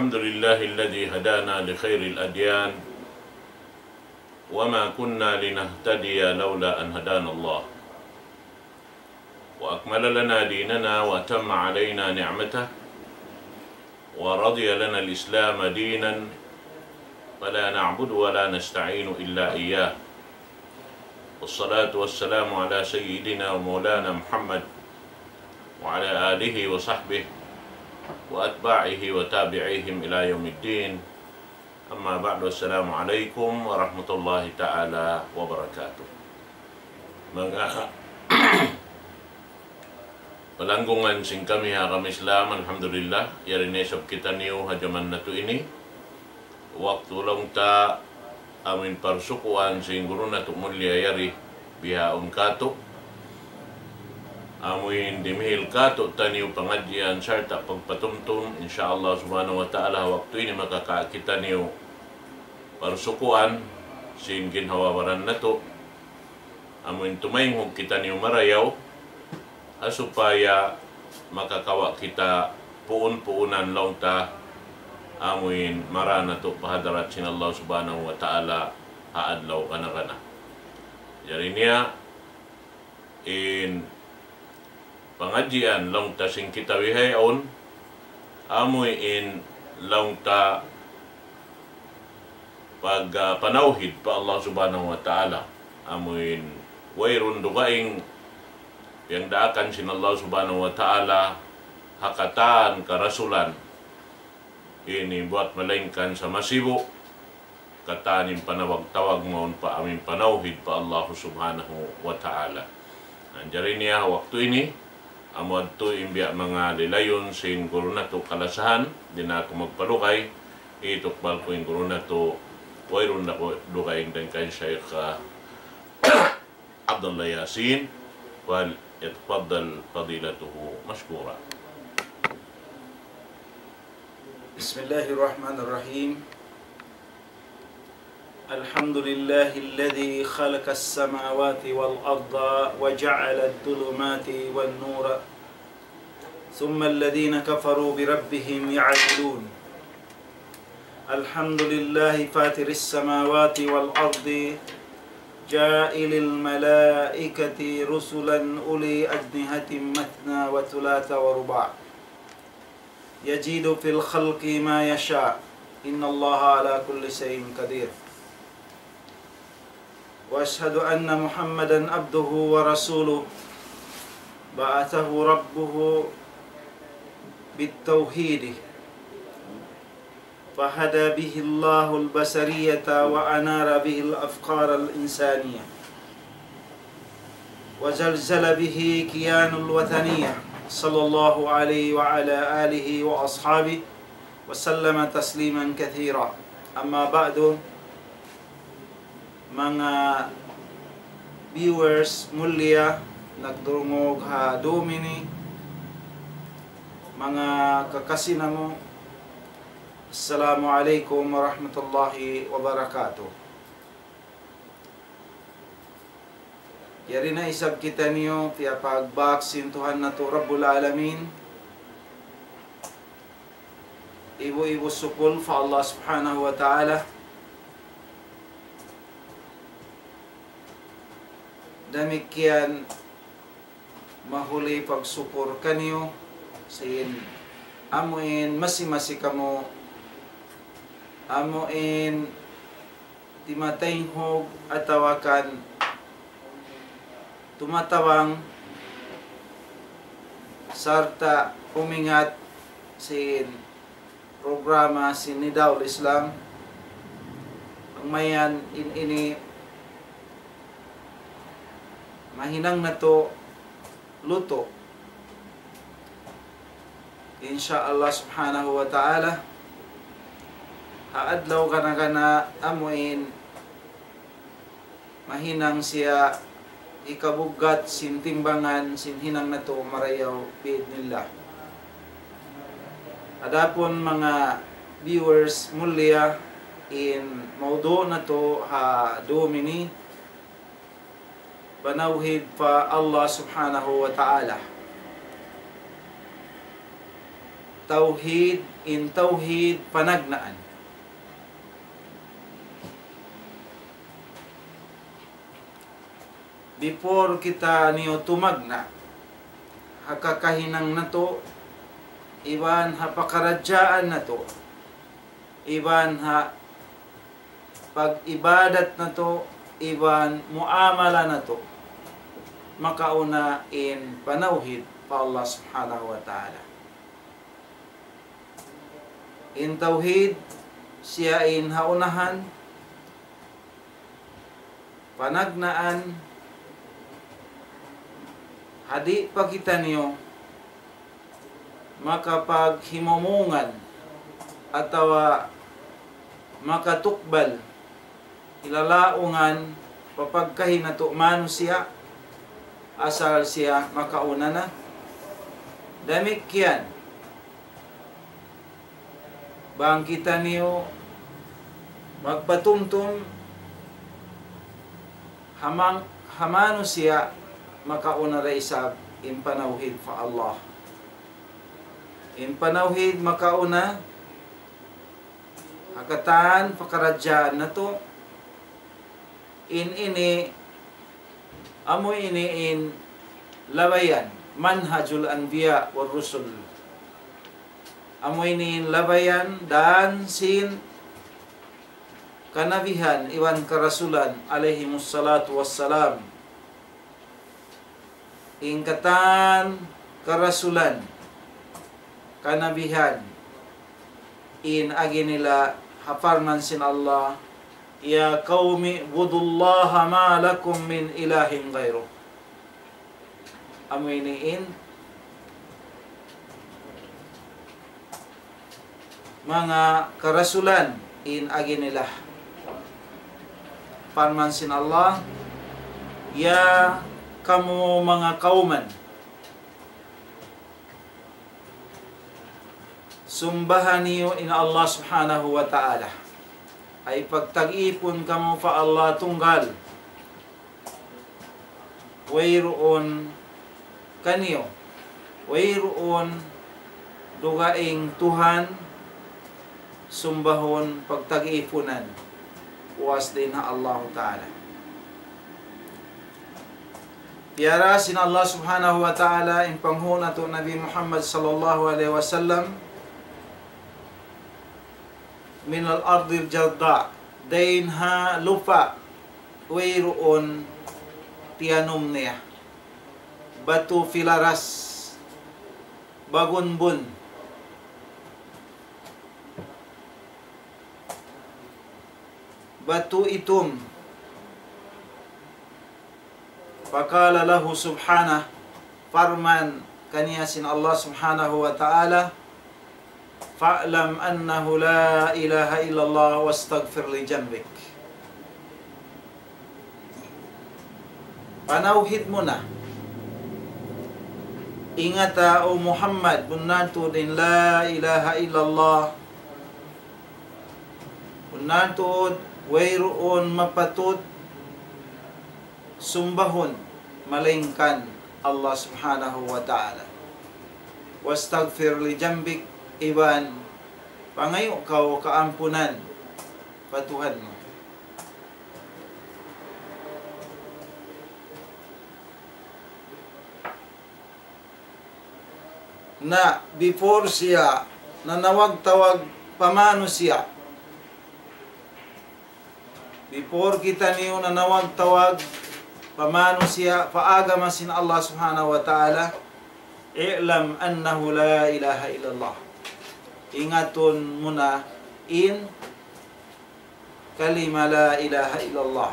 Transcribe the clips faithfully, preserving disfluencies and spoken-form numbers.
الحمد لله الذي هدانا لخير الأديان وما كنا لنهتدي لولا أن هدانا الله وأكمل لنا ديننا وأتم علينا نعمته ورضي لنا الإسلام دينا فلا نعبد ولا نستعين إلا إياه. والصلاة والسلام على سيدنا ومولانا محمد وعلى آله وصحبه وأتباعه وتابعيهم إلى يوم الدين. أما بعد، السلام عليكم ورحمة الله تعالى وبركاته. Manga palanggungan sin kami ha agama Islam, alhamdulillah, yari na isab kitaniyu ha jaman natu' ini. Waktu laung ta amuin parsukuan sin guru natu' mulia yari bihaun katu'. Amuin dimihil katu' taniyu pangadjian sarta' pagpatumtum, insya Allah subhanahu wa ta'ala, waktu ini makakawa' kitaniyu parsukuan sin ginhawa-baran natu'. Amuin tumaynghug kitaniyu marayaw, ha supaya makakawa' kita puun-puunan laung ta, amuin mara natu' pa hadarat sin Allah subhanahu wa ta'ala ha adlaw kana-kana. Jari niya, in pangadjian laung ta sin kita bihaun, amuin laung ta pag, ah, panawhid pa Allah subhanahu wa ta'ala. Amuin wayruun dugaing piyagdaakan sin Allah subhanahu wa ta'ala ha katan karasulan ini buwat malaingkan sa masibu', katan in panawag-tawag mawn pa amuin panawhid pa Allah subhanahu wa ta'ala. Na, jari niya waktu ini, amu yadtu in biya' manga lilayun sin guru natu' kalasahan, di' na aku magpalugay, itukbal ku in guru natu', wayruun na aku dugaing dayn kan Shaykh, ah, Abdullah Yasin, فليتفضل فضيلته مشكورا. بسم الله الرحمن الرحيم. الحمد لله الذي خلق السماوات والأرض وجعل الظلمات والنور ثم الذين كفروا بربهم يعدلون. الحمد لله فاطر السماوات والأرض جاعل الملائكة رسلا أولي أجنحة مثنى وثلاث ورباع يزيد في الخلق ما يشاء إن الله على كل شيء قدير. وأشهد أن محمدا عبده ورسوله بعثه ربه بالتوحيد فهدى به الله البشرية وأنار به الأفكار الإنسانية وزلزل به كيان الوطنية صلى الله عليه وعلى آله وأصحابه وسلم تسليما كثيرا. أما بعد، manga viewers mulia nagdurungug ha dum ini, manga kakasi namu', Assalamu alaykum warahmatullahi wabarakatuh. Yari na isab kitaniyu piyapagbak sin Tuhan natu' Rabbul Alamin. Ibu-ibu sukul pa Allah Subhanahu wa Ta'ala. Damikkiyan mahuli pagsukur kaniyu sin amuin masi-masi kamu amuin timataynghug atawa kan tumatabang sarta' umingat sin programa sin Nidaul Islam. Bang mayan in ini mahinang natu' lutu'. Insya Allah Subhanahu wa Ta'ala, ha adlaw kana-kana amuin mahinang siya hikabuggat sin timbangan sin hinang natu' marayaw bi'idhnillah. Adapun manga viewers mulia, in mawdu' natu' ha dum ini, panawhid pa Allah Subhanahu wa Ta'ala. Tawhid, in tawhid panagnaan. Before kitaniyu tumagna' ha kakahinang natu', iban ha pakaradjaan natu', iban ha pag-ibadat natu', iban muamala natu', makauna in panawhid pa Allah Subhanahu wa Ta'ala. In tawhid, siya in ha unahan, panagnaan, ha di' pa kitaniyu makapaghimumungan atawa makatukbal hilalaungan pa pagkahi natu' manusiya', asal siya makauna na. Damikkiyan, bang kitaniyu magpatumtum ha mang-, ha manusiya', makauna da isab in panawhid pa Allah. In panawhid makauna ha katan pakaradjaan natu'. In ini, amu ini in labayan, manhajul anbiya wa rusul. Amu ini in labayan dan sin kanabihan iban karasulan alayhimus salatu wassalam. In katan karasulan, kanabihan, in agi nila ha parman sin Allah, يا قوم اعبدوا الله ما لكم من إله غيره. Amu ini in manga karasulan in agi nila. Parman sin Allah, "Ya kamu manga kawman, sumbaha niyu in Allah Subhanahu wa Ta'ala. Ay pagtag-ipun kamu pa Allah tunggal." Wayruun kaniyu, wayruun dugaing Tuhan sumbahun pagtag-ipunan, puas dayn ha Allahu Ta'ala. Piyara sin Allah Subhanahu wa Ta'ala in panghu' natu' Nabi Muhammad sallallahu alayhi wasallam, من الأرض الجرداء, dayn ha lupa' wayruun tiyanum niya. Batu pilaras, bagunbun, batu itum. فقال له سبحانه, parman kaniya sin Allah Subhanahu wa Ta'ala, فاعلم أنه لا إله إلا الله واستغفر لذنبك. Panawhid mu na. Ingata, O Muhammad, bunnal tuud in la ilaha illallah. Bunnal tuud wayruun mapatut sumbahun malaingkan Allah Subhanahu wa Ta'ala. واستغفر لذنبك, iban pangayu' kaw kaampunan pa Tuhan mu. Na before siya nanawag-tawag pa manusiya', before kitaniyu nanawag-tawag pa manusiya', pa agama sin Allah Subhanahu wa Ta'ala, اعلم أنه لا إله إلا الله. Ingatun mu na in kalima la ilaha illallah.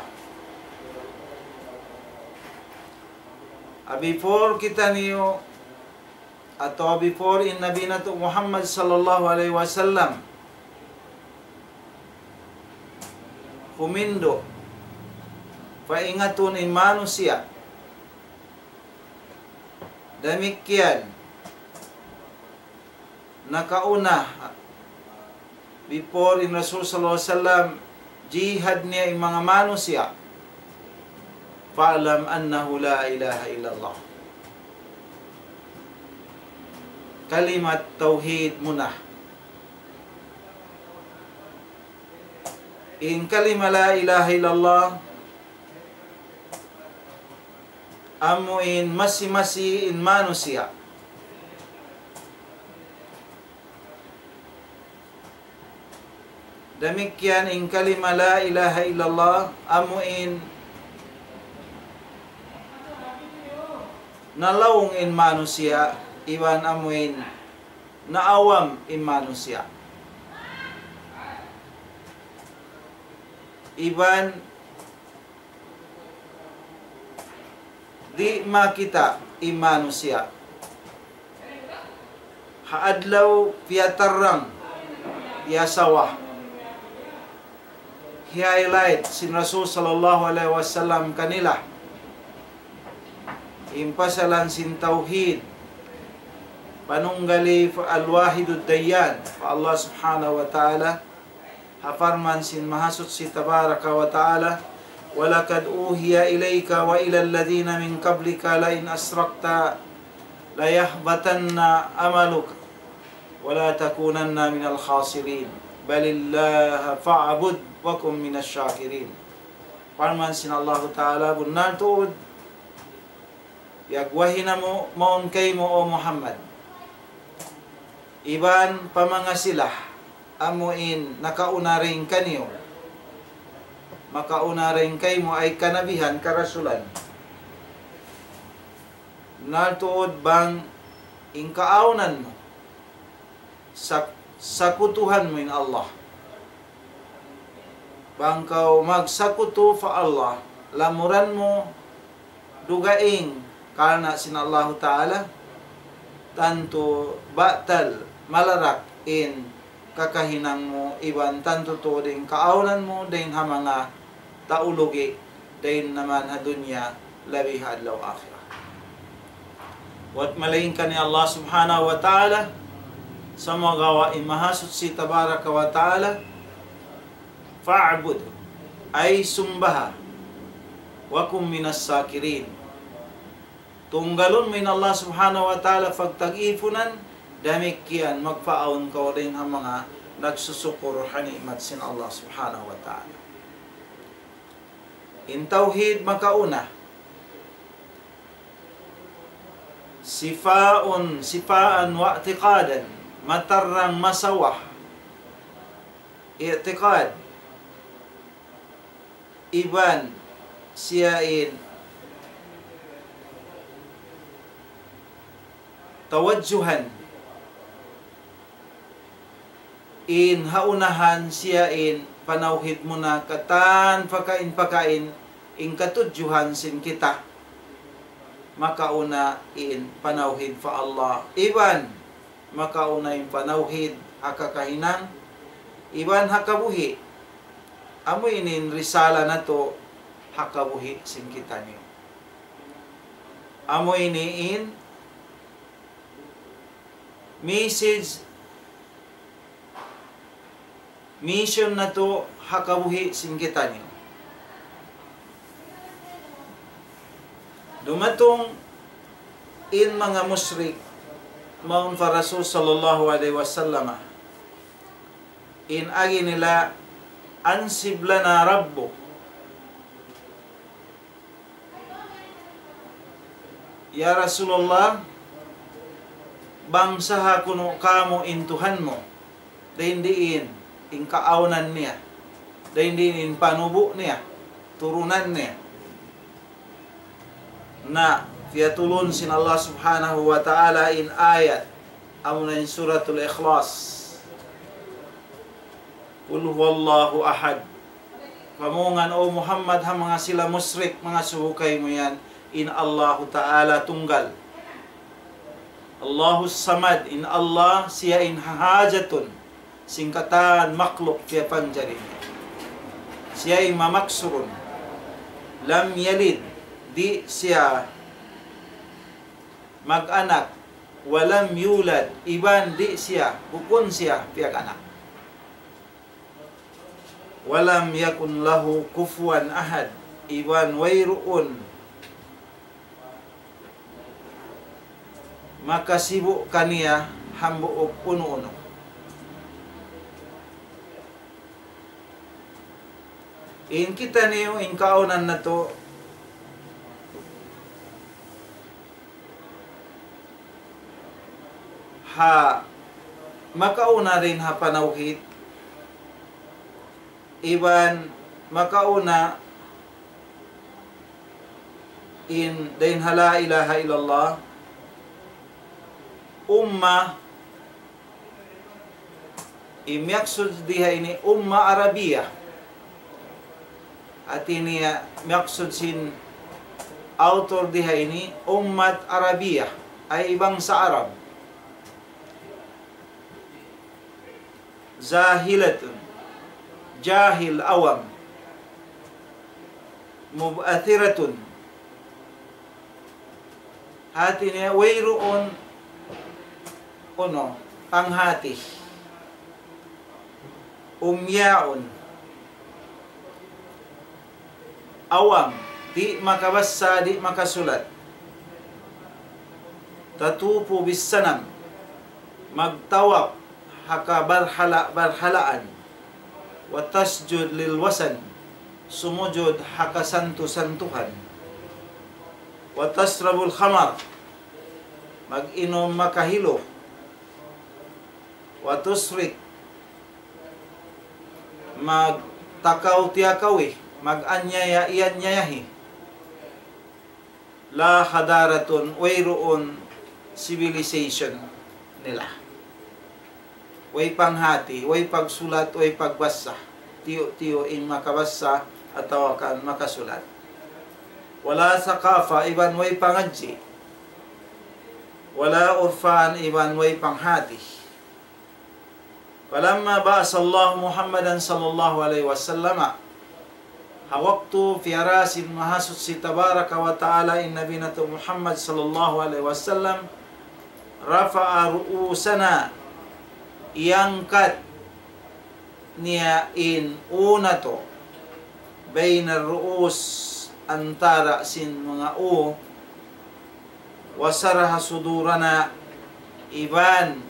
A before kitaniyu, atawa before in Nabi natu' Muhammad sallallahu alayhi wasallam humindu' pa ingatun in manusiya', damikkiyan nakauna, before in Rasul sallallahu alayhi wasallam, jihad niya in manga manusiya', فاعلم أنه لا إله إلا الله. kalimat tawhid muna. In kalima la ilaha illallah, amu in masi-masi in manusiya'. Damikkiyan in kalima la ilaha illallah, amu in nalaung in manusiya', iban amu in naawam in manusiya'. Iban di' makita' in manusiya'. Ha adlaw piyatarrang, piyasawa. Hi-highlight sin Rasul sallallahu alayhi wasallam kanila in pasalan sin tawhid, panunggali pa Al-Wahidud Dayyan, pa Allah Subhanahu wa Ta'ala, ha parman sin Mahasuchi Tabaraka wa Ta'ala, وَلَقَدْ أُوحِيَ إِلَيْكَ وَإِلَى الَّذِينَ مِنْ قَبْلِكَ لَئِنْ أَشْرَكْتَ لَيَحْبَطَنَّ عَمَلُكَ وَلَتَكُونَنَّ مِنَ الْخَاسِرِينَ بَلِ اللَّهَ فَاعْبُدْ وَكُنْ مِنَ الشَّاكِرِينَ. Parman sin Allahu Ta'ala, bunnal tuud, piyagwahi namu' mawn kaymu, O Muhammad, iban pa manga sila amu in nakauna dayn kaniyu, makauna dayn kaymu, ay kanabihan, karasulan. Bunnal tuud bang in kaawnan mu, sak-, sakutuhan mu in Allah. Bang kaw magsakutu pa Allah, lamuran mu dugaing karna' sin Allahu Ta'ala, tantu batal malarak in kakahinang mu, iban tantu tuud in kaawnan mu dayn ha manga tau lugi', dayn naman ha dunya, labi ha adlaw akhirat. Buwat malaingkan in Allah Subhanahu wa Ta'ala, sumagawa' in Mahasuchi Tabaraka wa Ta'ala, فَاعْبُدْهُ, ay sumbaha, وَكُنْ مِنَ الشَّاكِرِينَ. Tunggalun mu in Allah Subhanahu wa Ta'ala pagtag-ipunan, damikkiyan magpaawn kaw dayn ha manga nagsusukur ha ni'mat sin Allah Subhanahu wa Ta'ala. In tawhid makauna. صِفَاءً، صِفَاءً وَاعْتِقَادًا, matarrang masawa. I'tiqad. Iban siya in tawajjuhan. In ha unahan siya in panawhid muna katan pakain-pakain in katudjuhan sin kita. Makauna in panawhid pa Allah. Iban makauna in panawhid ha kakahinang, iban ha kabuhi'. Amu ini in risala natu' ha kabuhi' sin kitaniyu. Amu ini in message, mission natu' ha kabuhi' sin kitaniyu. Dumatung in manga mushrik mawn pa Rasul sallallahu alayhi wasallam. In agi nila, أَنْصِبْ لَنَا رَبَّكَ. Ya Rasulullah, bangsaha kunu' kāmu' in Tuhan mu. Dayn diin in kaawnan niya. Dayn diin in panubu' niya, turunan niya. Na, piyatulun sin Allah Subhanahu wa Ta'ala in ayat, amuna in Suratul Ikhlas. قُلْ هُوَ اللَّهُ أَحَدٌ. Pamungan, O Muhammad, ha manga sila mushrik, manga subu kaymu yan, in Allahu Ta'ala tunggal. الله الصمد, in Allah, siya in hahajatun sin katan makhluk piyapanjari niya. Siya in mamaksurun. لَمْ يَلِدْ, di' siya mag-anak. وَلَمْ يُولَدْ, iban di' siya, bukun siya piyag-anak. وَلَمْ يَكُنْ لَهُ كُفُوًا أَحَدٌ, iban wayruun makasibu' kaniya hambuuk unu-unu. In kitaniyu, in kaunan natu', ha makauna dayn ha panawhid, iban makauna in dayn ha la ilaha illallah, umma, in miyaksud diha ini umma Arabiya. Hati niya miyaksud sin author diha ini ummat Arabiya, ay bangsa Arab. Zahilatun, jahil, awam. Mub'athiratun, hati niya wayruun unu, panghati. Umyaun, awam, di' makabassa, di' makasulat. Tatufu bis-sanam, magtawaf ha kabarhala-barhalaan. Wa tasjud lil wasan, sumujud ha kasantu-santuhan. Wa tashrabul khamar, mag-inum makahilu. Wa tusrik, magtakaw-tiyakawi, mag-anyaya-iyanyayahi. La hadaratun, wayruun civilization nila. Way panghati, way pagsulat, way pagbassa. Tiyu'-tiyu' in makabassa atawa kan makasulat. Wala saqafa, iban way pangadji'. Wala urfan, iban way panghati. Falamma ba'asallahu Muhammadan sallallahu alayhi wasallam, ha waktu piyara sin Mahasuchi Tabaraka wa Ta'ala in Nabi natu' Muhammad sallallahu alayhi wasallam, rafa'a ru'usana, iyangkat niya in ū natu', bayna ru'us, antara sin manga ū, wa sharaha sudurana, iban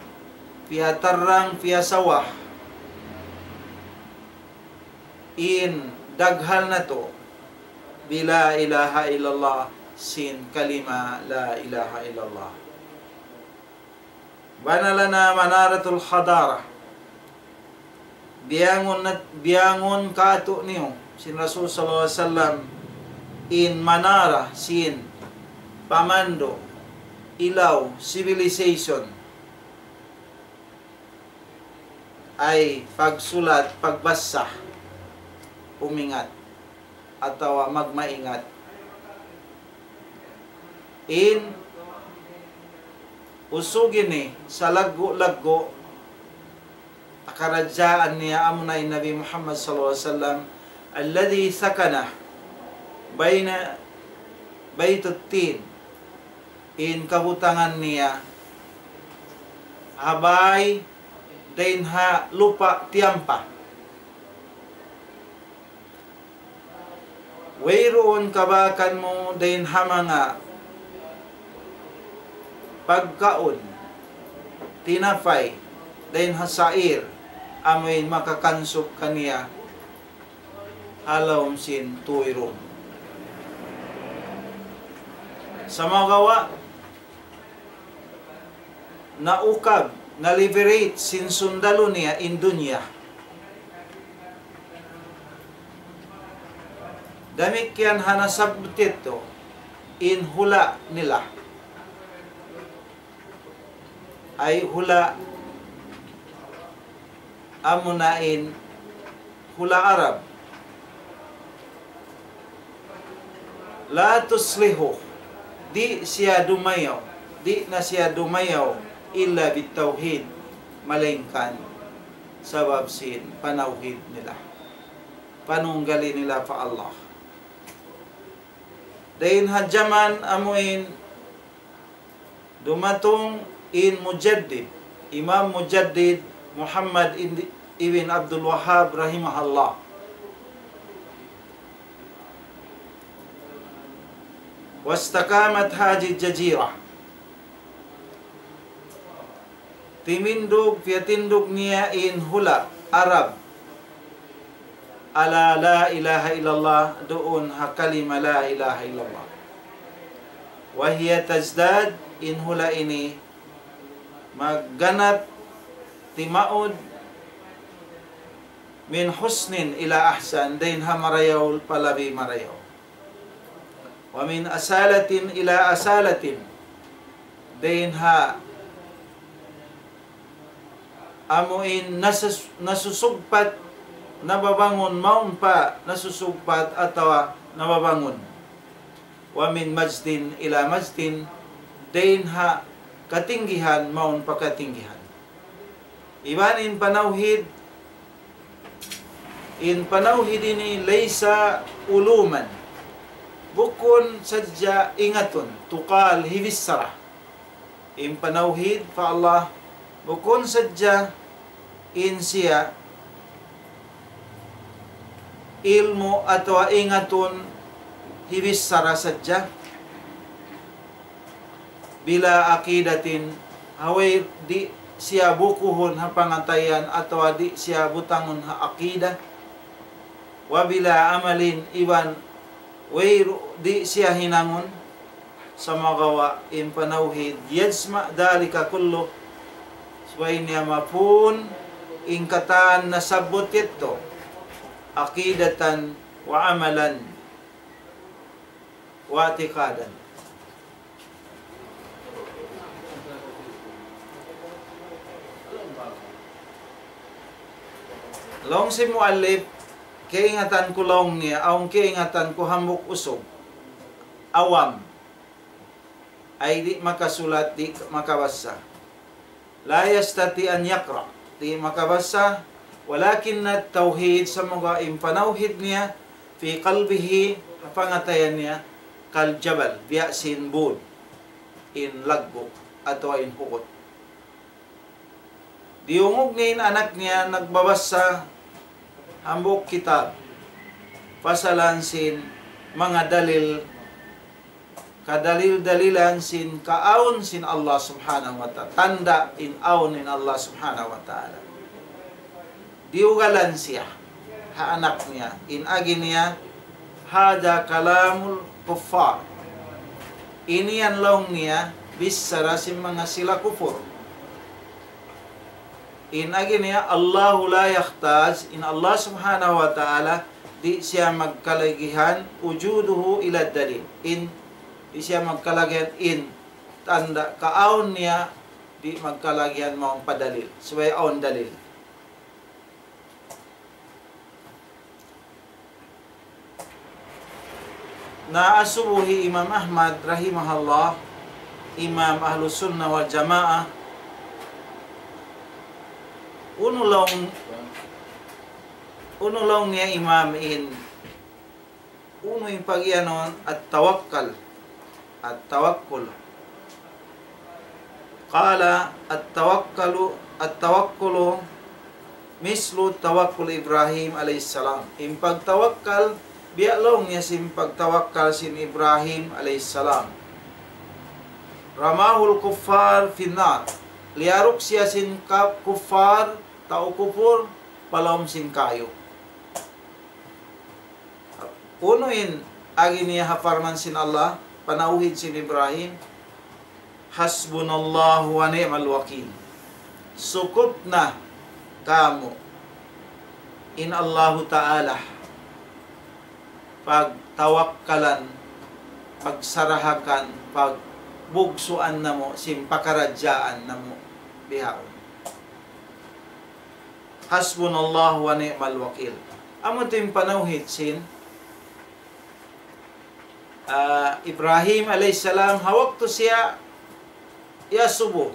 piyatarrang, piyasawa in daghal natu', bi la ilaha illallah, sin kalima la ilaha illallah. Bana lana manaratul hadara. Biyangun nat-, biyangun kātu'niyu sin Rasul sallallahu alayhi wasallam in manara sin pamandu', ilaw, civilization, ay pagsulat, pagbassa, umingat atawa magmaingat. In usug ini salaggu'-laggu' karadjaan niya amuna in Nabi Muhammad sallallahu alayhi wasallam, alladhi sakana bayna baytut tin, in kabutangan niya ha bāy dayn ha lupa' tiyampa. Wayruun kabakan mu dayn ha manga pagkaun, tinapay, dayn ha sa'ir, amuin makakansub kaniya ha lawm sin tuyrum. Sumagawa', naukab, na-liberate sin sundalu niya in dunya. Damikkiyan ha nasabbut yadtu in hula' nila. Ay hula' amuna in hula' Arab. La tuslihu, di' siya dumayaw, di' na siya dumayaw, illa bit tawhid, malaingkan sabab sin panawhid nila, panunggali nila pa Allah. Dayn ha jaman amuin dumatung in Mujaddid, Imam Mujaddid Muhammad in-, ibn Abdul Wahhab rahimahullah. واستقامت هذه الجزيرة. timindug, piyatindug niya in hula' Arab. Ala la ilaha illallah, duun ha kalima la ilaha illallah. Wa hiya tazdad, in hula' ini magganap timaud min husnin ila ahsan, dayn ha marayaw pa labi marayaw. Wa min asalatin ila asalatin, dayn ha amu in nasus-, nasusugpat, nababangun, mawn pa nasusugpat atawa nababangun. Wa min majdin ila majdin, dayn ha katinggihan mawn pa katinggihan. Iban in panawhid, in panawhid ini laysa uluman. Bukun sadja ingatun, tuqal, hibissara. In panawhid pa Allah, bukun sadja in siya ilmu' atawa ingatun, hibissara sadja. Bila aqidatin, ha way di' siya bukuhun ha pangatayan atawa di' siya butangun ha aqida. Wa bila amalin, iban wayruun di' siya hinangun. Sumagawa' in panawhid, yajma' dhalika kullu. Subay niya mapuun in katan nasabbut yadtu, aqidatan wa amalan wa i'tiqadan. Laung sin muallif, kaingatan ku laung niya, awn kaingatan ku hambuuk usug. Awam. Ay di' makasulat, di' makabassa. La yastati an yaqra. Di' makabassa. Walakin at-tawhid, sumagawa' in panawhid niya, fi qalbihi, ha pangatayan niya, kal jabal, biya' sin būd, in laggu', atawa in hugut. Diyungug niya in anak niya nagbabassa hambuuk kitab. Pasalan sin manga dalil, kadalil-dalilan sin kaawn sin Allah Subhanahu wa Ta'ala. Tanda' in awn in Allah Subhanahu wa Ta'ala. Diyugalan siya ha anak niya. In agi niya, "Hadha kalamul kuffar." Ini yan laung niya, bichara sin manga sila kupur. In agi niya, "Allahu la yahtaj," in Allah Subhanahu wa Ta'ala, di' siya magkalagihan, "wujuduhu ila dalil." In, di' siya magkalagihan, in, tanda' kaawn niya, di' magkalagihan mawn pa dalil. Subay awn dalil. Naasubu hi Imam Ahmad rahimahullah, Imam Ahlus Sunnah wal Jamaah, unu laung, unu laung niya Imam in, unu in pagiyanun at-tawakkal. At-tawakkul. Qala, at-tawakkalu, at-tawakkulu mislu tawakkul Ibrahim alayhis salam. In pagtawakkal, biya' laung niya sin pagtawakkal sin Ibrahim alayhis salam. Ramahul kuffar fin nar. Liyaruk siya sin ka-, kuffar, tau kupur, pa lawm sin kayu. Unu in agi niya ha parman sin Allah, panawhid sin Ibrahim, "Hasbunallahu wa ni'mal wakil." Sukup na kamu in Allahu Ta'ala, pagtawakkalan, pagsarahakan, pagbugsuan namu', sin pakaradjaan namu' bihaun. Hasbunallahu wa ni'mal wakil. Amu in panawhid sin, ah, Ibrahim alayhis salam, ha waktu siya iyasubu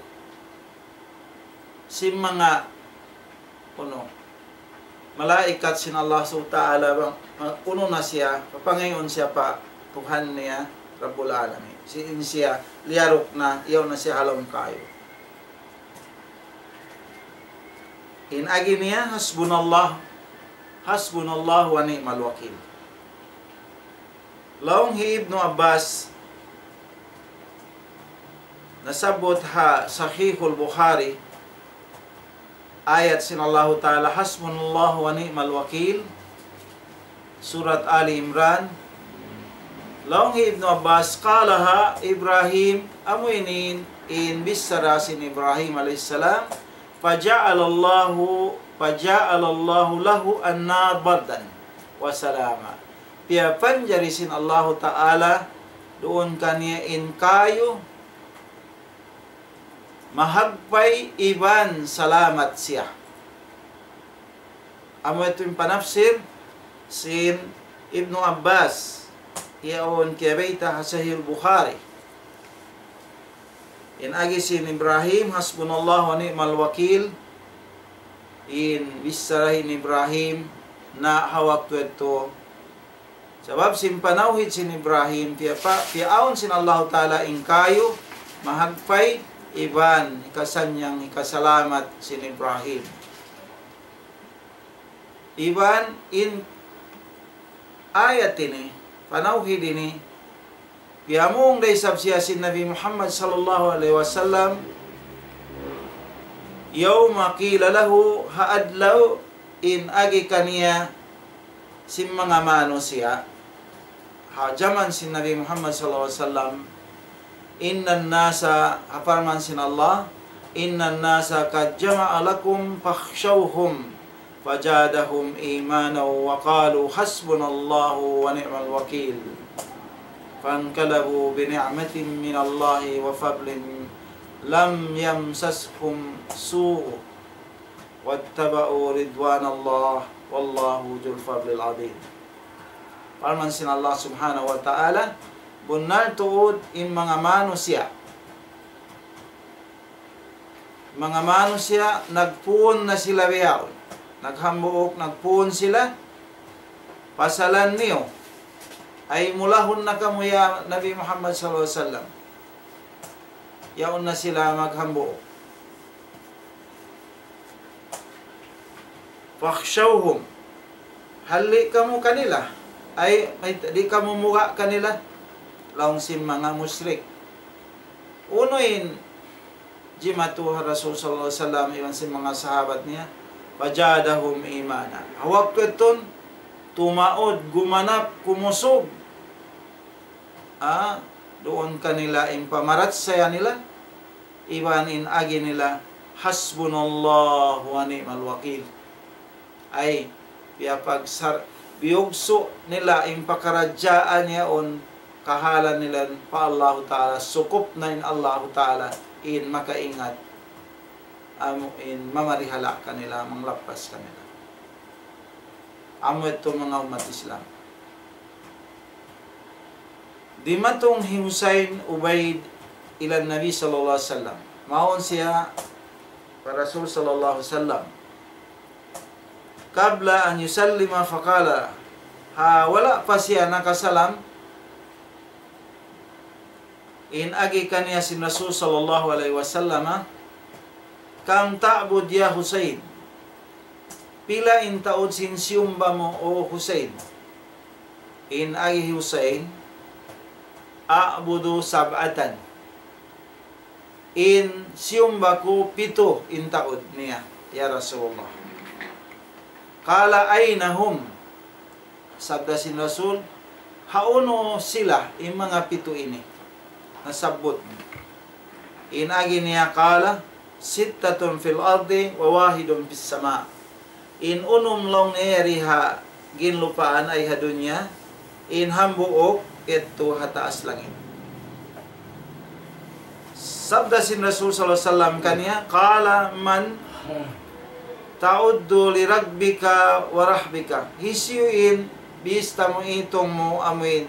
sin manga, unu, malaikat sin Allah Subhanahu wa Ta'ala, bang, ah, unu na siya, papangayu' siya pa Tuhan niya, Rabbul Alamin. Sin siya, liyaruk na, iyaw na siya ha lawm kayu. In agi niya, hasbunallah, hasbunallah wa ni'mal wakil. Laung hi Ibnu Abbas, nasabbut ha Sahihul Bukhari, Ayat sin Allahu Ta'ala, حسبنا الله ونعم الوكيل. Surat Ali Imran. Laung hi Ibnu Abbas, قالها إبراهيم, amu ini in bichara sin Ibrahim alayhi salam, فجعل الله، فجعل الله له النار بردا وسلاما. Piyapanjari sin Allahu Ta'ala duun kaniya in kayu mahagpay iban salamat siya. Amu yadtu in panafsir sin Ibnu Abbas, yaun kiyabayta' ha Sahih Bukhari. In agi sin Ibrahim, حسبنا الله ونعم الوكيل, in bichara hi Ibrahim na ha waktu yadtu. Sabab sin panawhid sin Ibrahim, piya pa, piyaawn sin Allahu Ta'ala in kayu mahagpay iban hikasannyang, hikasalamat sin Ibrahim. Iban in ayat ini, panawhid ini, piyamung da isab siya sin Nabi Muhammad sallallahu alayhi wasallam, يوم قيل له, ha adlaw in agi kaniya sin manga manusiya', ha jaman sin Nabi Muhammad sallallahu alayhi wasallam, إن الناس, ha parman sin Allah, إن الناس قد جمعوا لكم فاخشوهم فزادهم إيمانا وقالوا حسبنا الله ونعم الوكيل. فانقلبوا بنعمة من الله وفضل لم يمسسهم سوء واتبعوا رضوان الله والله ذو الفضل العظيم. Parman sin Allah Subhanahu wa Ta'ala, bunnal tuud in manga manusiya'. Manga manusiya', nagpuun na sila bihaun. Naghambuuk, nagpuun sila. Pasalan niyu. Ay mulahun na kamu, ya Nabi Muhammad sallallahu alayhi wasallam. Yaun na sila maghambuuk. فاخشوهم. Halli' kamu kanila. Ay, may, di' kamu muga kanila. Laung sin manga mushrik. Unu in jimatu ha Rasul sallallahu alayhi wasallam iban sin manga sahabat niya. فزادهم إيمانا. Ha waktu yadtu, tumaud, gumanap, kumusug. Ah, duun kanila in pamarachaya nila, iban in agi nila, حسبنا الله ونعم الوكيل. Ay, piyapagsar-, biyugsu' nila in pakaradjaan yaun, kahalan nila pa Allahu Ta'ala, sukup na in Allahu Ta'ala, in makaingat, amu in mamarihala' kanila, manglappas kanila. Amu yadtu manga ummat Islam. Dimatung hi Husayn Ubayd ila Nabi sallallahu alayhi wasallam. Mawn siya pa Rasul sallallahu alayhi wasallam. قبل أن يسلم فقال, ha, wala' pa siya nakasalam, in agi kaniya sin Rasul sallallahu alayhi wasallam, كم تعبد يا حسين؟ Pila in taud sin siyumba mu, O Husayn? In agi hi Husayn, أعبد سبعة. In siyumba ku pitu in taud niya, ya Rasulullah. قال أين هم؟ Sabda sin Rasul, hawnu sila in manga pitu ini? Nasabbut. In agi niya, قال ستة في الأرض وواحد في السماء. In unum laung niya yari ha ginlupaan ay ha dunya, in hambuuk yadtu ha taas langit. Sabda sin Rasul sallallahu alayhi wasallam kaniya, قال من تعد لرغبك ورهبك. Hisiyu in bista mu, itung mu, amuin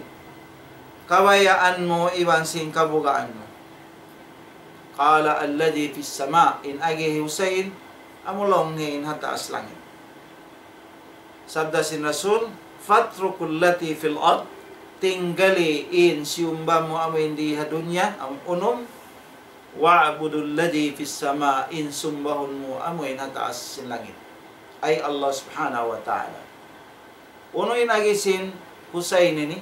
kabayaan mu iban sin kabugaan mu? قال الذي في السماء. In agi hi Husayn, amu laung niya in ha taas langit. Sabda sin Rasul, فاترك التي في الأرض, tinggali in siyumba mu amuin di ha dunya, amu unum, واعبد الذي في السماء, in sumbahun mu amuin ha taas sin langit. Ay Allah Subhanahu wa Ta'ala. Unu in agi sin Husayn ini?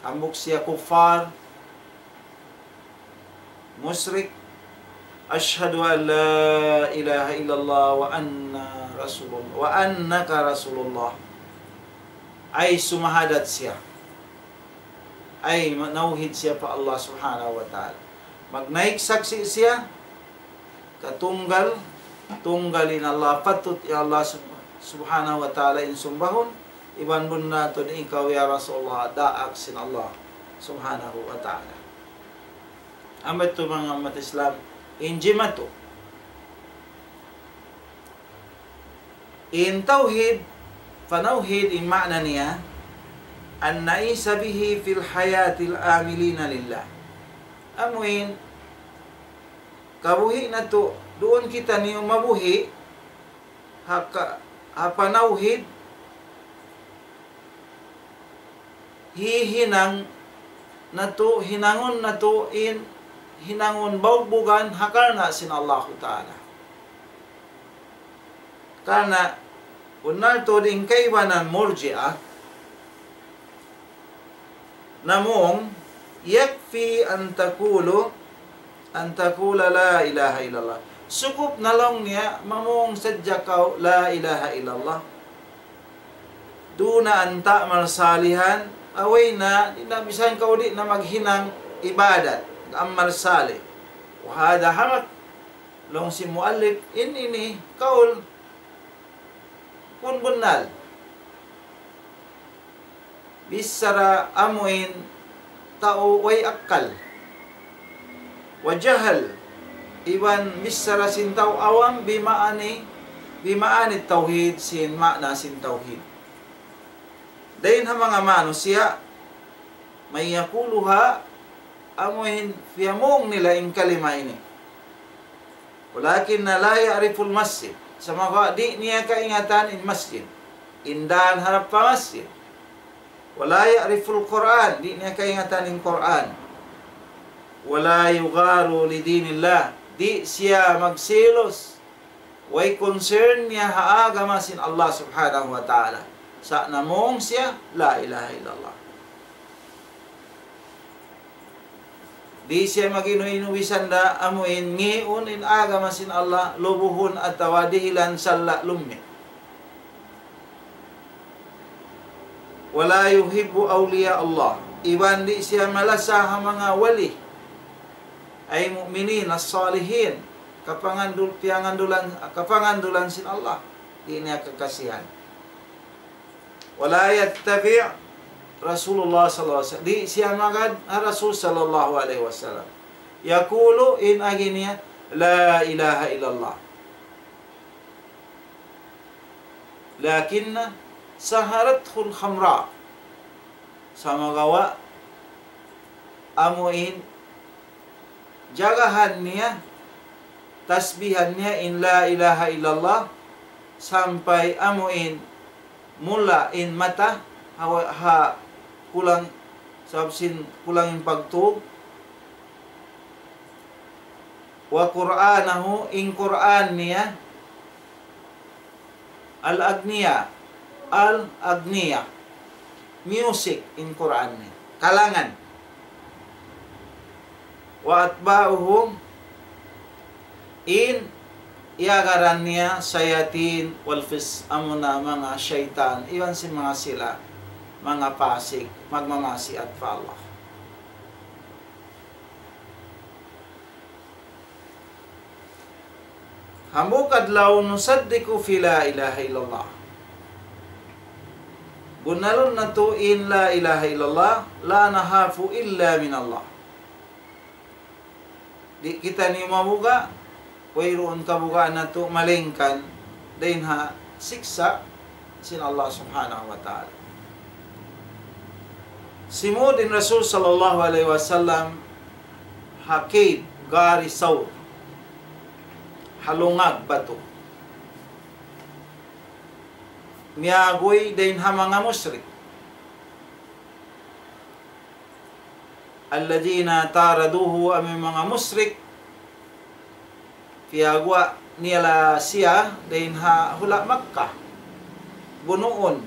Hambuuk siya kuffar, mushrik, أشهد أن لا إله إلا الله وأن رسول الله، وأنك رسول الله. Ay sumahadat siya. Ay manawhid siya pa Allah Subhanahu wa Ta'ala. Magnaik saksi' siya, katunggal, tunggal in Allah, patut in Allah Sub-, Subhanahu wa Ta'ala in sumbahun, iban bunnal tuud ikaw ya Rasulullah, daak sin Allah Subhanahu wa Ta'ala. Amu yadtu manga ummat Islam, in jimatu. In tawhid, panawhid in maana niya, أن نعيش به في الحياة عاملين لله. Amu in, kabuhi' natu', duun kitaniyu mabuhi', ha ka-, ha panawhid, hihinang natu', hinangun natu' in, hinangun baugbugan ha karna' sin Allahu Ta'ala. Karna' bunnal tuud in kaibanan Murji'ah, namung, يكفي أن تقول، أن تقول لا إله إلا الله. Sukup na laung niya, mamung sadja kaw, لا إله إلا الله. دون أن تعمل صالحا, way na, di' na, misan kaw di' na maghinang ibadat, amal salih. وهذا حق. Laung sin muallif, in ini, kaul, pun bunnal. Bichara amu in tau way akkal. وجهل, iban bichara sin tau awam بمعاني، بمعاني التوحيد, sin maana sin tawhid. Dayn ha manga manusiya', من يقولها, amu in piyamung nila in kalima ini. ولكن لا يعرف المسجد. Sumagawa' di' niya kaingatan in masjid. In dān harap pa masjid. ولا يعرف القرآن. Di' niya kaingatan in Qur'an. ولا يغار لدين الله. Di' siya magselos. Way concern niya ha agama sin Allah Subhanahu wa Ta'ala. Sa' namung siya, لا إله إلا الله. Di' siya mag-inu-inu bisan da amu in ngiun in agama sin Allah, lubuhun atawa dihilan salla' lummi'. ولا يحب أولياء الله. Iban di' siya malasa ha manga wali. Ay mu'minin, as-salihin. Kapangandul-, piyangandulan, kapangandulan sin Allah. Di' niya kakasihan. ولا يتبع رسول الله صلى الله عليه وسلم. Di' siya magad ha Rasul sallallahu alayhi wasallam. يقول, in agi niya, لا إله إلا الله. لكن سهرته الخمراء. Sumagawa' amu in jagahan niya, tasbihan niya in لا إله إلا الله, sampay amu in mula in mata, ha, ha kulang, sabab sin kulang in pagtug. وقرآنه, in Qur'an niya, الأغنية، الأغنية. Music in Qur'an niya. Kalangan. وأتباعه, in iyagaran niya, الشياطين والفسق, amuna manga saytan, iban sin manga sila, manga pasik, magmamasiat pa Allah. Hambuuk adlaw نصدق في لا إله إلا الله. Bunnalun natu' in لا إله إلا الله, لا نخاف إلا من الله. Di' kitaniyu mabuga', wayruun kabugaan natu' malaingkan dayn ha siksa' sin Allah Subhanahu wa Ta'ala. Simud in Rasul sallallahu alayhi wasallam ha cave, Ghari Sawr, ha lungag batu. Miyaguy dayn ha manga mushrik. الذين طاردوه, amu in manga mushrik, piyaguwa' nila siya dayn ha hula' Makkah. Bunuun.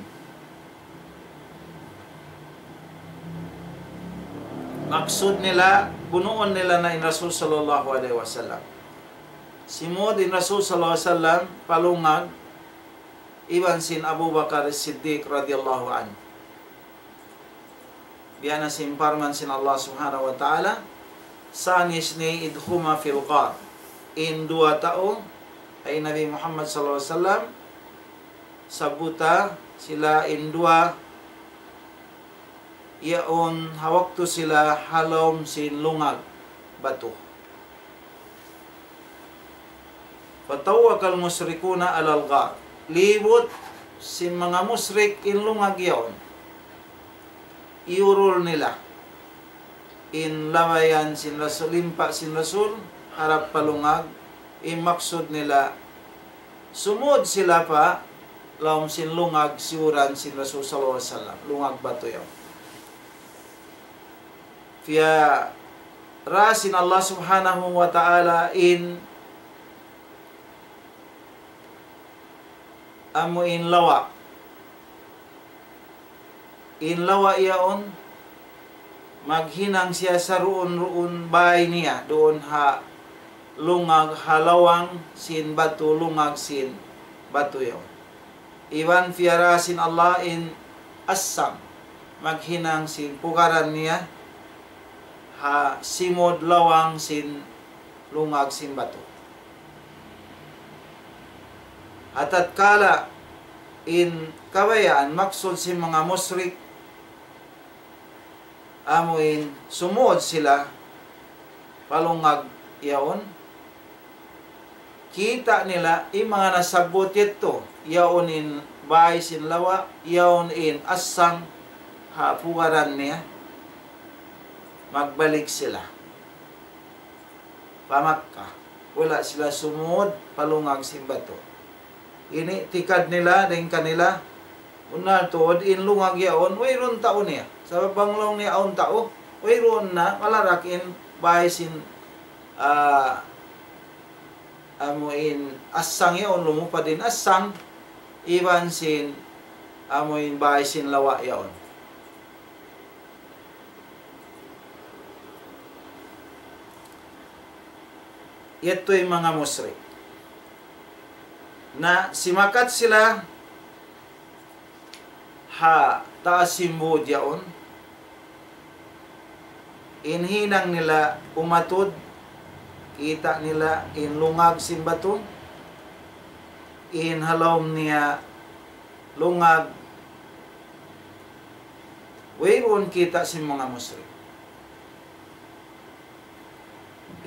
Maksud nila, bunuun nila na in Rasul sallallahu alayhi wasallam. Simud in Rasul sallallahu alayhi wasallam pa lungag iban sin Abu Bakar Siddiq radiyallahu anhu. Biya' na sin parman sin Allah subhanahu wa ta'ala, ثاني اثنين إذ هما في الغار. In duwa tau, ay Nabi Muhammad sallallahu alayhi wasallam, sabuta sila in duwa yaun ha waktu sila ha lawm sin lungag batu. فطوق المشركون على الغار. Libut sin manga mushrik in lungag yaun. Iyurul nila in labayan sin Rasul, limpa sin Rasul, harap pa lungag, in maksud nila, sumud sila pa lawm sin lungag siyuran sin Rasul sallallahu alayhi wasallam, lungag batu yaun. Piyara sin Allah subhanahu wa ta'ala in amu in lawa. In lawa yaun, maghinang siya saruun-ruun bay niya duun ha lungag ha lawang sin batu, lungag sin batu yaun. Iban piyara sin Allah in assang, maghinang sin pugaran niya ha simud lawang sin lungag sin batu. Ha tatkala in kabayaan maksud sin manga mushrik, amu in sumud sila pa lungag yaun, kita' nila in manga nasabbut yadtu, yaun in bay sin lawa, yaun in assang ha pugaran niya, magbalik sila pa Makkah. Wala' sila sumud pa lungag sin batu. Ini tikad nila, dayn kanila, bunnal tuud in lungag yaun, wayruun tau niya. Sabab bang laung niya awn tau, wayruun na, malarak in bay sin, ah, amu in assang yaun, lumupad in assang, iban sin amu in bay sin lawa yaun. Yadtu in manga mushrik. Na simakat sila ha taas sin būd yaun. In hinang nila umatud, kita' nila in lungag sin batu, in ha lawm niya lungag, wayruun kita' sin manga mushrik.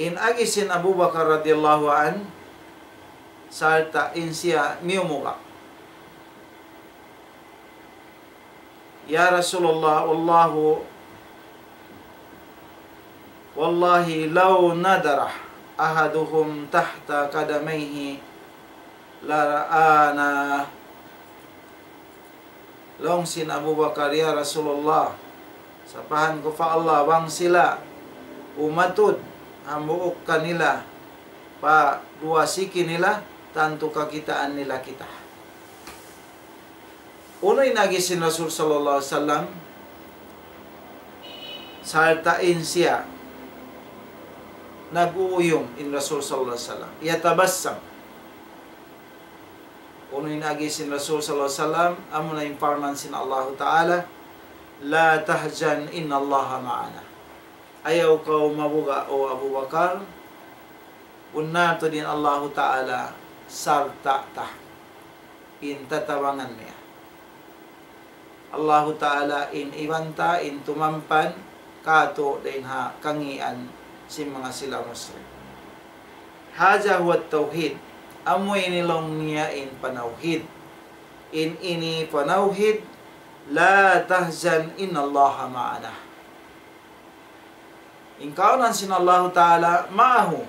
In agi sin Abu Bakar radiyallahu anhu, sarta' in siya miyumuga'. يا رسول الله، والله، والله لو نظر أحدهم تحت قدميه لرآنا. Laung sin Abu Bakar, "Ya Rasulullah, sapahan ku pa Allah, bang sila umatud hambuuk kanila pa duwa siki nila, tantu kakitaan nila kita." Unu in agi sin Rasul sallallahu alayhi wasallam, sarta' in siya nag-uuyum in Rasul sallallahu alayhi wasallam. Yatabassam. Unu in agi sin Rasul sallallahu alayhi wasallam, amuna in parman sin Allahu Ta'ala, لا تحزن إن الله معنا. Ayaw kaw mabuga', O Abu Bakar, bunnal tuud in Allahu Ta'ala sarta' ta, in tatabangan niya. Allahu Ta'ala in iban ta, in tumampan kātu' dayn ha kangīan sin manga sila mushrik. هذا هو التوحيد. Amu ini laung niya in panawhid. In ini panawhid, لا تحزن إن الله معنا. In kaawnan sin Allahu Ta'ala ma'ahu.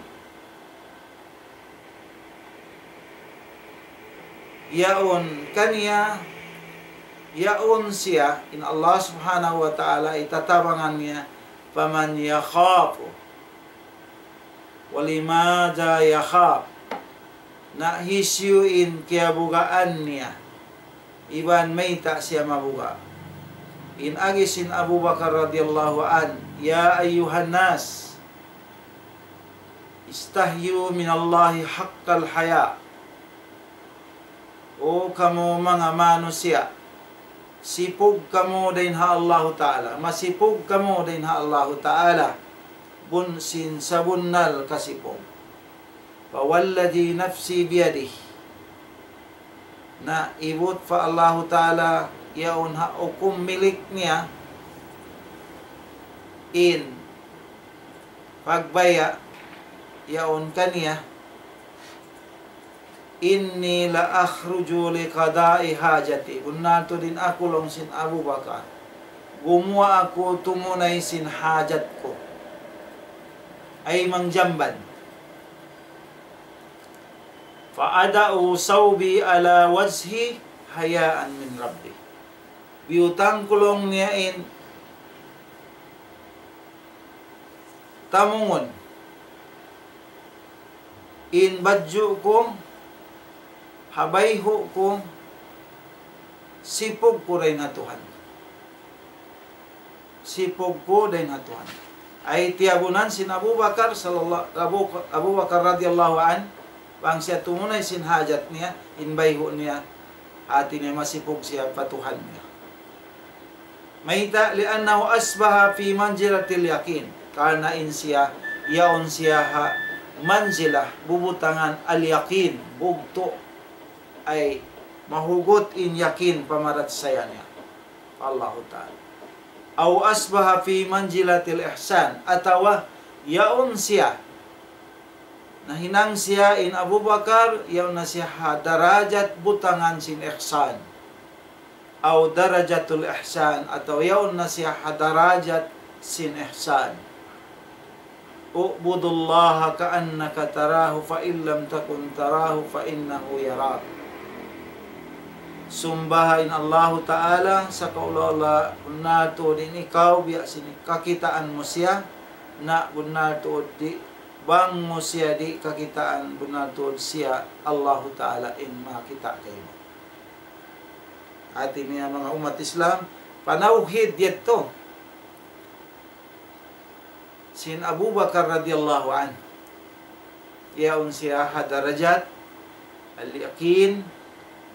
Yaun kaniya, yaun siya, in Allah Subhanahu wa Ta'ala, in tatabangan niya, فمن يخاف. ولماذا يخاف؟ Na hisiyu in kiyabugaan niya, iban mayta' siya mabuga'. In agi sin Abu Bakar radiyallahu anhu, يا أيها الناس, استحيوا من الله حق الحياء. O kamu manga manusiya', sipug kamu dayn ha Allahu Ta'ala, masipug kamu dayn ha Allahu Ta'ala, bun sin sabunnal kasipug. فوالذي نفسي بيده. Na ibut pa Allahu Ta'ala yaun ha hukum milik niya in pagbaya' yaun kaniya, إني لأخرج لقضاء حاجتي. Bunnal tuud in aku laung sin Abu Bakar, gumuwa' aku tumunay sin hajat ku. Ay mangjamban. فأضع ثوبي على وجهي حياء من ربي. Biyutang ku laung niya in tamungun in badju' ku, ha bayhu' ku, sipug ku dayn ha Tuhan. Sipug ku dayn ha Tuhan. Ay tiyabunan sin Abu Bakar sallallahu, Abu, Abu Bakar radiyallahu anhu, bang siya tumunay sin hajat niya, in bayhu' niya, hati niya masipug siya pa Tuhan niya. Mayta'? لأنه أصبح في منزلة اليقين. Karna' in siya, yaun siya ha manzilah, bubutangan al-yaqin, bugtu', ay mahugut in yakin pamarachaya niya pa Allahu Ta'ala. أو أصبح في منزلة الإحسان, atawa yaun siya, nahinang siya in Abu Bakar, yaun na siya ha darajat butangan sin ihsan. أو درجة الإحسان, atawa yaun na siya ha darajat sin ihsan. اعبد الله كأنك تراه فإن لم تكن تراه فإنه يراك. Sumbaha in Allahu Ta'ala, sakaula-ula, bunnal tuud in ikaw, biya' sin kakitaan mu siya, na bunnal tuud di', bang mu siya di' kakitaan, bunnal tuud siya, Allahu Ta'ala, in makakita' kaymu. Hati niya manga ummat Islam, panawhid yadtu sin Abu Bakar radiyallahu anhu. Yaun siya ha darajat al-yaqin,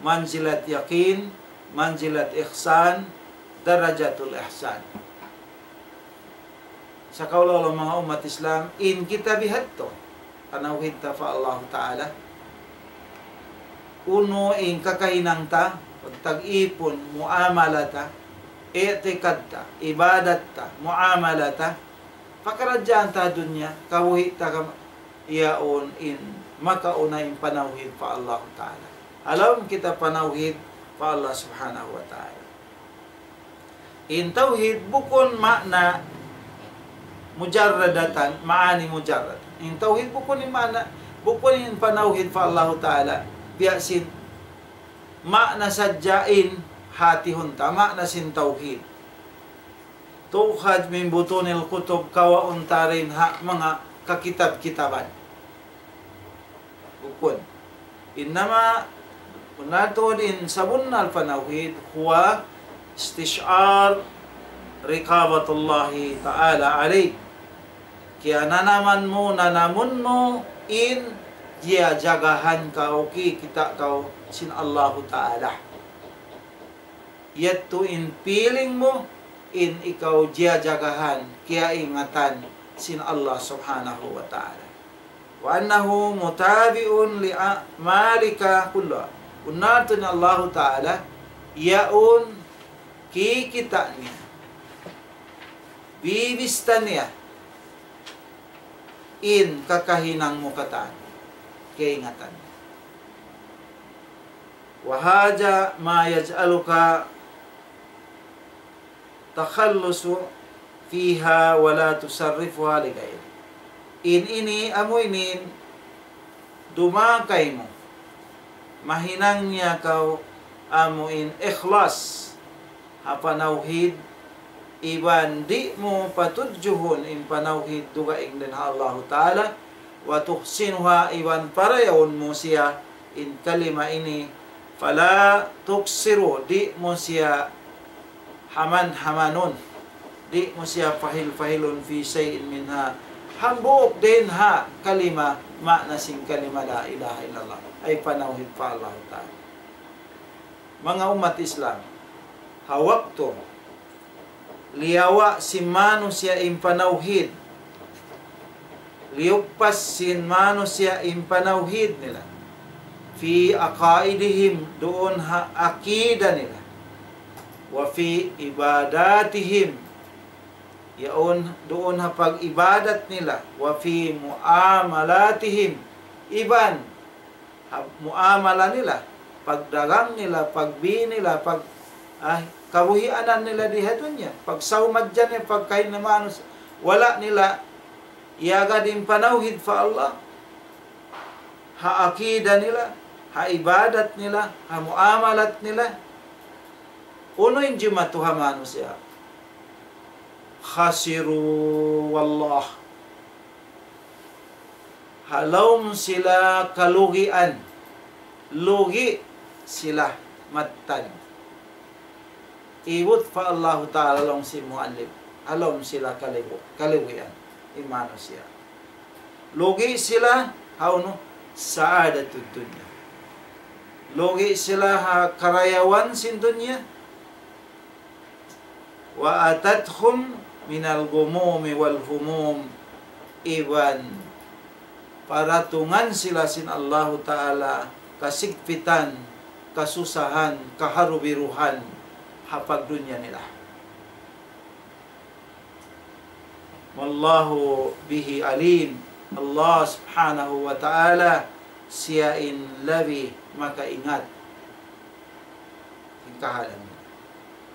manzilat yaqin, manzilat ihsan, darajatul ihsan. Sakaula-ula manga ummat Islam, in kita bihadtu, panawhid ta pa Allahu Ta'ala. Unu in kakahinang ta, pagtag-ipun, muamala ta, i'tikad ta, ibadat ta, muamala ta, pakaradjaan ta dunya, kabuhi' ta kam-, yaun in makauna in panawhid pa Allahu Ta'ala. Alam kita panawhid pa Allah Subhanahu wa Ta'ala. In tawhid bukun maana mujarradatan, maani mujarrad. In tawhid bukun in maana, bukun in panawhid pa Allahu Ta'ala, biya' sin maana sadja in hatihun ta, maana sin tawhid. تؤخذ من بطون الكتب, kawaun ta dayn ha manga kakitab-kitaban. Bukun. إنما, bunnal tuud in sabunnal panawhid, هو استشعار رقابة الله تعالى عليك. Kiyananaman mu, nanamun mu in jiyajagahan kaw, kikita' kaw sin Allahu Ta'ala. Yadtu in feeling mu, in ikaw jiyajagahan, kiyaingatan sin Allah Subhanahu wa Ta'ala. وأنه متابع لأعمالك كلها. Bunnal tuud in Allahu Ta'ala, yaun kikita' niya, bibista niya, in kakahinang mu katan, kiyaingatan. وهذا ما يجعلك تخلص فيها ولا تصرفها لغيره. In ini, amu ini in dumā kaymu, mahinang niya kaw amu in ikhlas ha panawhid, iban di' mu patudjuhun in panawhid dugaing dayn ha Allahu Ta'ala, وتحسنها, iban parayawun mu siya in kalima ini, فلا تقصر, di' mu siya haman-hamanun, di' mu siya pahil-pahilun, في شيء منها, Hambuuk dayn ha kalima, maana sin kalima la ilaha illallah, ay panawhid pa Allah Ta'ala. Manga ummat Islam, ha waktu liyawa' sin manusiya' in panawhid, liyugpas sin manusiya' in panawhid nila, في عقائدهم, duun ha akida nila, وفي عباداتهم, yaun duun ha pag-ibadat nila, وفي معاملاتهم, iban ha muamala nila, pagdagang nila, pagbi nila, pag, ah, kabuhianan nila di ha dunya, pagsawmadjan nila, pagkahi nila manus, wala' nila iyagad in panawhid pa Allah, ha akida nila, ha ibadat nila, ha muamalat nila. Unu in jimatu ha manusiya'? خسروا والله. Ha lawm sila kalugian. Lugi' sila mattan. Ibut pa Allahu Ta'ala laung sin muallif. Ha lawm sila kaligu-, kalugian. In manusiya'. Lugi' sila, ha unu, سعادة الدنيا. Lugi' sila ha karayawan sin dunya. وأتتهم من الغموم والهموم, iban paratungan sila sin Allahu Ta'ala kasigpitan, kasusahan, kaharubiruhan ha pagdunya nila. والله به عليم. Allah Subhanahu wa Ta'ala, siya in labi makaingat. In kahalan.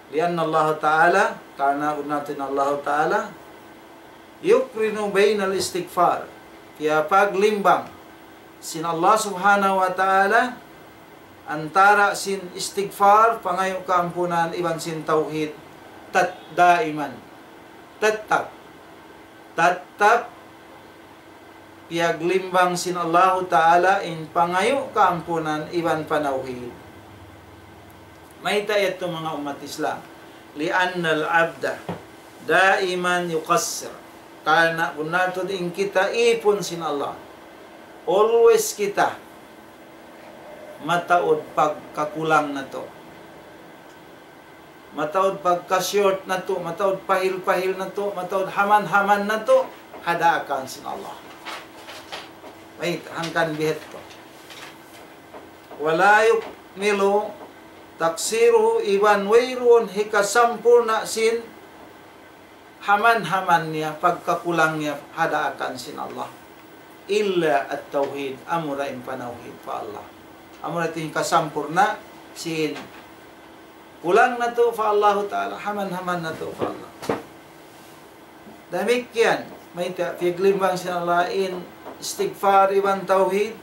لأن الله تعالى, karna' bunnal tuud in Allahu Ta'ala, يقرن بين الاستغفار, piyapagtimbang sin Allah Subhanahu wa Ta'ala antara' sin istighfar, pangayu' kaampunan, iban sin tawhid, tat-, daiman. Tattap. Tattap piyagtimbang sin Allahu Ta'ala in pangayu' kaampunan iban panawhid. Mayta' yadtu manga ummat Islam? لأن العبد دائما يقصر. Karna' bunnal tuud in kita īpun sin Allah. Always kita mataud pagkakulang natu'. Mataud pagka-short natu', mataud pahil-pahil natu', mataud haman-haman natu', ha daakan sin Allah. Wait, hangkan biya' ha yadtu. ولا يكمل تقصيره, iban wayruun hikasampurna' sin haman-haman niya, pagkakulang niya, ha daakan sin Allah. إلا التوحيد, amura in panawhid pa Allah. Amura in kasampurna' sin kulang natu' pa Allahu Ta'ala, haman-haman natu' pa Allah. Damikkiyan, mayta' piyagtimbang sin Allah in istighfar iban tawhid.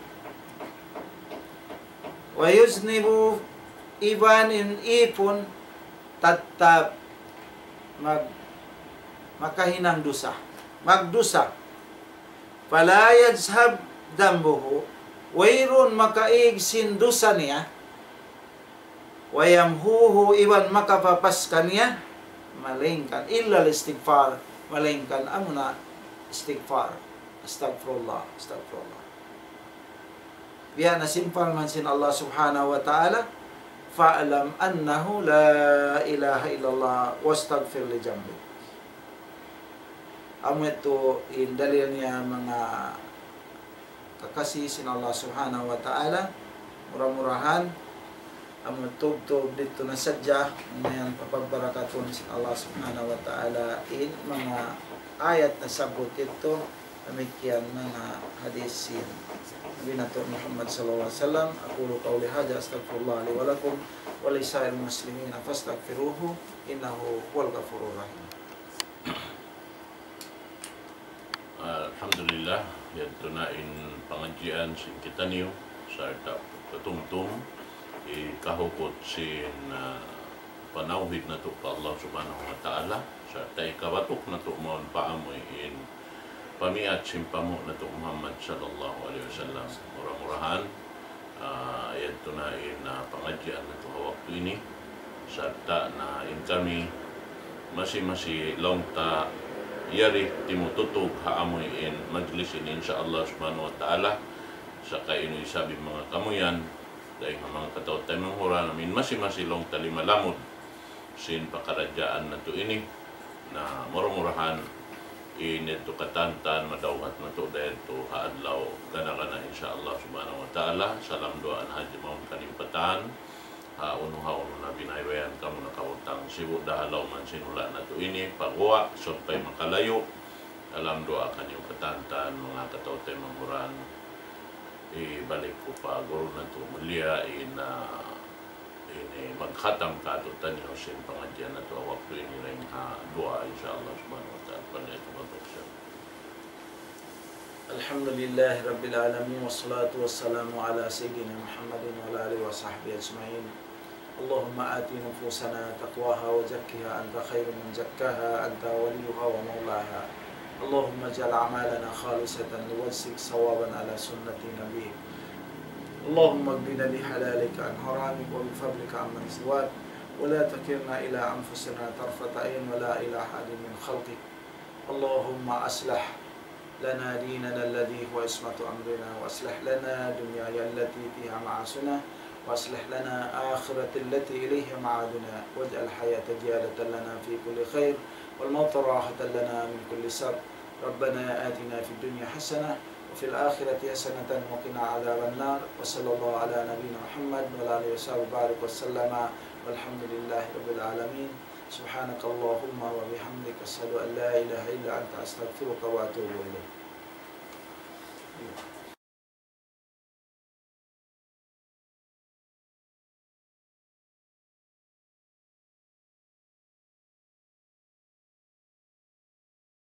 ويذنب, iban in īpun, tattap mag-, makahinang dusa. Magdusa. فلا يذهب ذنبه, wayruun makaīg sin dusa niya. ويمحوه, iban makapapas kaniya, malaingkan إلا الاستغفار, malaingkan amuna istighfar. أستغفر الله، أستغفر الله. Biya' na sin parman sin Allah Subhanahu wa Ta'ala, فاعلم أنه لا إله إلا الله واستغفر لذنبك. Amu yadtu in dalil niya manga kakasi sin Allah Subhanahu wa Ta'ala. Mura-murahan, amu tubtub didtu na sadja, na yan papagbarakatun sin Allah Subhanahu wa Ta'ala in manga ayat nasabbut yadtu, damikkiyan manga hadis sin Nabi natu' Muhammad sallallahu alayhi wasallam. أقول قولي هذا أستغفر الله لي ولكم ولسائر المسلمين فاستغفروه إنه هو الغفور الرحيم. Alhamdulillah, yadtu na in pangadjian sin kitaniyu, sarta' katumtum, hikahukut sin, ah, panawhid natu' pa Allah Subhanahu wa Ta'ala, sarta' hikabatuk natu' mawn pa amuin pamiyat sin panghu' natu' Muhammad sallallahu alayhi wasallam. Mura-murahan, ah, yadtu na in, ah, pangadjian natu' ha waktu ini, sarta' na in kami masi-masi laung ta yari timututug ha amuin majlis ini, insya Allah subhanahu wa ta'ala. Saka unu isab in manga kamuyan, dayn ha manga kataw-taymanghuran, amin masi-masi laung ta limalamud sin pakaradjaan natu' ini. Na mura-murahan, ini tu katantan madawhat natu' dayn tu ha adlaw gana-gana, insya Allah subhanahu wa ta'ala. Salam duwaa na hadja mawn kaniyu katan. Ha unu-unu na biyaybayan kamu nakabutang sibu' da ha lawm sin hula' natu' ini, paguwa', sampay makalayu'. Salam duwaa kaniyu katantan, manga kataw-taymanghuran. Ibalik ku pa guru natu' mulia, in, ah, ini magkhatam kātu'niyu sin pangadjian natu' ha waktu ini dayn ha duwaa, insya Allah subhanahu wa ta'ala. Falyatafaddal, insya Allah. الحمد لله رب العالمين، والصلاة والسلام على سيدنا محمد وعلى آله وصحبه أجمعين. اللهم آت نفوسنا تقواها وزكها أنت خير من زكاها أنت وليها ومولاها. اللهم اجعل أعمالنا خالصة لوجهك صوابا على سنة نبيك. اللهم اكفنا بحلالك عن حرامك وبفضلك عمن سواك، ولا تكلنا إلى أنفسنا طرفة عين ولا إلى أحد من خلقك. اللهم أصلح لنا ديننا الذي هو عصمة أمرنا، وأصلح لنا دنيانا التي فيها معاشنا، وأصلح لنا آخرة التي إليها معادنا، واجعل الحياة زيادة لنا في كل خير، والموت راحة لنا من كل شر. ربنا آتنا في الدنيا حسنة وفي الآخرة حسنة وقنا عذاب النار. وصلى الله على نبينا محمد وعلى آله وصحبه وبارك وسلم، والحمد لله رب العالمين. سبحانك اللهم وبحمدك، أشهد أن لا إله إلا أنت، أستغفرك وأتوب إليك.